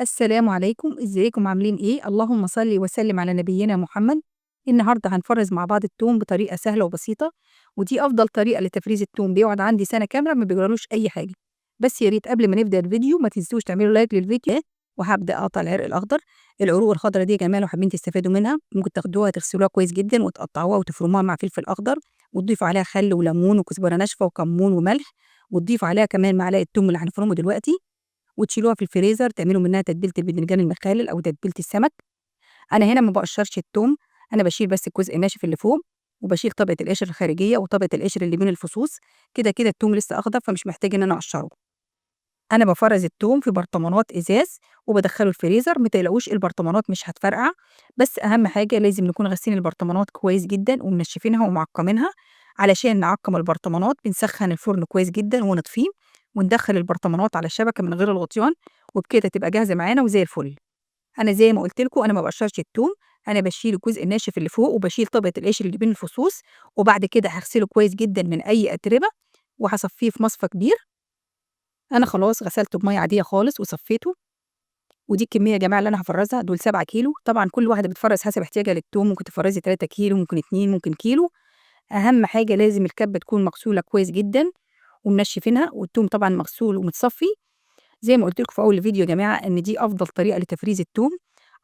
السلام عليكم، ازيكم عاملين ايه؟ اللهم صل وسلم على نبينا محمد. النهارده هنفرز مع بعض التوم بطريقة سهلة وبسيطة، ودي افضل طريقه لتفريز التوم، بيقعد عندي سنة كاملة ما بيجرالوش اي حاجة. بس يا ريت قبل ما نبدا الفيديو ما تنسوش تعملوا like للفيديو. وهبدا اقطع العرق الاخضر، العروق الخضراء دي يا جماعة لو حابين تستفادوا منها ممكن تاخدوها تغسلوها كويس جدا وتقطعوها وتفرموها مع فلفل اخضر، وتضيفوا عليها خل وليمون وكزبره ناشفة وكمون وملح، وتضيفوا عليها كمان معلقه توم اللي هنفرمه دلوقتي، وتشيلوها في الفريزر تعملوا منها تتبيله الباذنجان المخلل او تتبيله السمك. انا هنا ما بقشرش التوم، انا بشيل بس الجزء الناشف اللي فوق، وبشيل طبقه القشر الخارجية وطبقه القشر اللي بين الفصوص. كده كده التوم لسه اخضر فمش محتاج ان انا اقشره. انا بفرز التوم في برطمانات ازاز وبدخله الفريزر، ما تقلقوش البرطمانات مش هتفرقع، بس اهم حاجة لازم نكون غاسلين البرطمانات كويس جدا ومنشفينها ومعقمينها. علشان نعقم البرطمانات بنسخن الفرن كويس جدا ونطفيه، وندخل البرطمانات على الشبكة من غير الغطيان، وبكده تبقى جاهزة معانا وزي الفل. انا زي ما قلت لكم انا ما بقشرش التوم، انا بشيل الجزء الناشف اللي فوق وبشيل طبقه القشر اللي بين الفصوص، وبعد كده هغسله كويس جدا من اي اتربه وهصفيه في مصفى كبير. انا خلاص غسلته بميه عادية خالص وصفيته، ودي الكمية يا جماعة اللي انا هفرزها، دول 7 كيلو. طبعا كل واحدة بتفرز حسب احتياجها للتوم، ممكن تفرزي 3 كيلو، ممكن 2، ممكن كيلو. اهم حاجة لازم الكبه تكون مغسوله كويس جدا ومنشفينها، والتوم طبعا مغسول ومتصفي. زي ما قلت لكم في اول الفيديو يا جماعة ان دي افضل طريقه لتفريز التوم،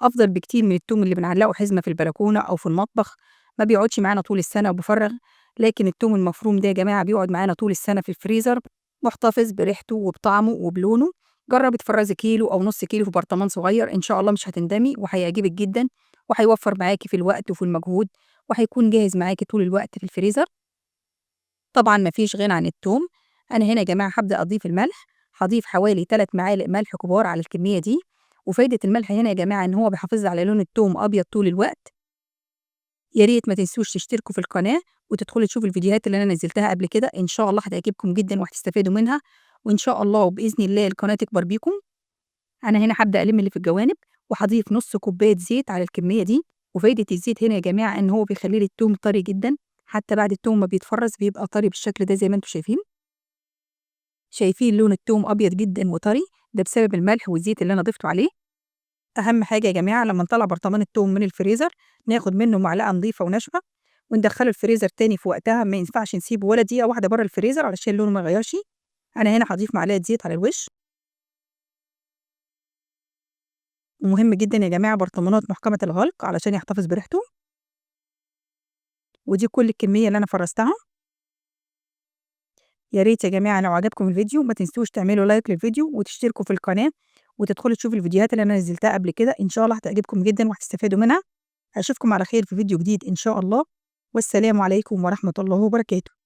افضل بكتير من التوم اللي بنعلقه حزمه في البلكونه او في المطبخ، ما بيقعدش معانا طول السنة وبفرغ. لكن التوم المفروم ده يا جماعة بيقعد معانا طول السنة في الفريزر، محتفظ بريحته وبطعمه وبلونه. جربي تفرزي كيلو او نص كيلو في برطمان صغير، ان شاء الله مش هتندمي وهيعجبك جدا، وهيوفر معاكي في الوقت وفي المجهود، وهيكون جاهز معاكي طول الوقت في الفريزر. طبعا مفيش غنى عن التوم. انا هنا يا جماعة هبدا اضيف الملح، هضيف حوالي 3 معالق ملح كبار على الكمية دي. وفايده الملح هنا يا جماعة ان هو بيحافظ على لون التوم ابيض طول الوقت. يا ريت ما تنسوش تشتركوا في القناة وتدخلوا تشوفوا الفيديوهات اللي انا نزلتها قبل كده، ان شاء الله هتعجبكم جدا وهتستفادوا منها، وان شاء الله وباذن الله القناة تكبر بيكم. انا هنا هبدا الم اللي في الجوانب، وهضيف نص كوباية زيت على الكمية دي. وفايده الزيت هنا يا جماعة ان هو بيخلي لي التوم طري جدا، حتى بعد التوم ما بيتفرز بيبقى طري بالشكل ده زي ما انتم شايفين. شايفين لون التوم ابيض جدا وطري، ده بسبب الملح والزيت اللي انا ضفته عليه. اهم حاجة يا جماعة لما نطلع برطمان التوم من الفريزر ناخد منه معلقه نظيفة وناشفه وندخله الفريزر تاني في وقتها، ما ينفعش نسيبه ولا دقيقة واحدة بره الفريزر علشان لونه ما يغيرش. انا هنا هضيف معلقه زيت على الوش. ومهم جدا يا جماعة برطمانات محكمة الغلق علشان يحتفظ بريحته. ودي كل الكمية اللي انا فرزتها. يا ريت يا جماعة لو عجبكم الفيديو ما تنسوش تعملوا like للفيديو وتشتركوا في القناة وتدخلوا تشوفوا الفيديوهات اللي انا نزلتها قبل كده، ان شاء الله هتعجبكم جدا وهتستفادوا منها. اشوفكم على خير في فيديو جديد ان شاء الله، والسلام عليكم ورحمة الله وبركاته.